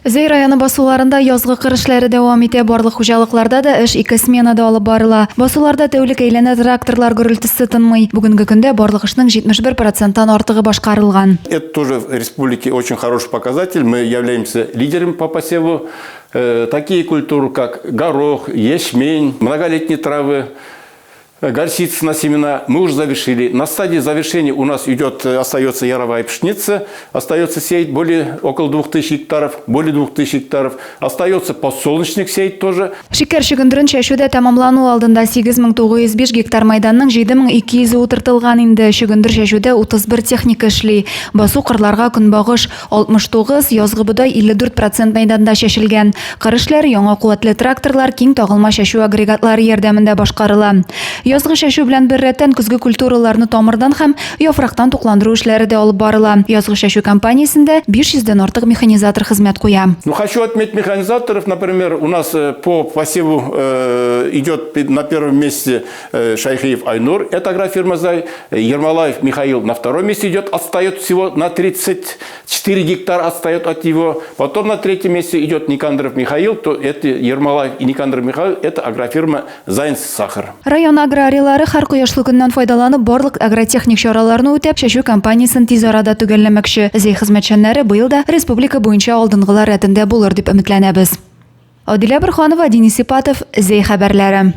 Зәй районы басуларында язгы кыр эшләре дәвам итә. Барлык хуҗалыкларда да эш ике сменада алып барыла. Басуларда тәүлек әйләнә тракторлар гөрелтесе тынмый. Бүгенге көндә барлык эшнең 71 проценттан артыгы башкарылган. Это тоже в республике очень хороший показатель. Мы являемся лидером по посеву. Э, такие культуры, как горох, ячмень, многолетние травы, горчица на семена мы уже завершили. На стадии завершения у нас идет, э, остается яровая пшеница, остается сеять более около 2000 гектаров, более 2000 гектаров. Остается подсолнечник сеять тоже. Шикәр чөгендерен чәчү дә тәмамлану алдында 8905 гектар мәйданның 7200 утыртылган инде. Чөгендер чәчүдә 31 техника эшли. Басу кырларга көнбагыш 69, язгы бодай 54 процент мәйданда чәчелгән. Кыр эшләре яңа куәтле тракторлар, киң тагылма чәчү агрегатлары ярдәмендә башкарыла. Язгы чәчү белән беррәттән көзге культураларны тамырдан һәм яфрактан тукландыру эшләре дә алып барыла. Язгы чәчү кампаниясендә 500 дән артык механизатор хезмәт куя. Ну, хочу отметить механизаторов. Например, у нас э, по посеву э, идет на первом месте э, Шайхиев Айнур, это агрофирма «Зай». Ермолаев Михаил на втором месте идет, отстает всего на 34 гектара, отстает от него. Потом на третьем месте идет Никандров Михаил, то это Ермолаев и Никандров Михаил, это агрофирма «Зайнс Сахар». Район аграрийлары һәр кояшлы көннән файдаланып, барлык агротехник чараларны үтәп, чәчү кампаниясен тиз арада төгәлләмәкче. Зәй хезмәтчәннәре быел да республика буенча алдынгылар рәтендә булыр дип өметләнәбез. Адилә Борһанова, Денис Ипатов, Зәй хәбәрләре.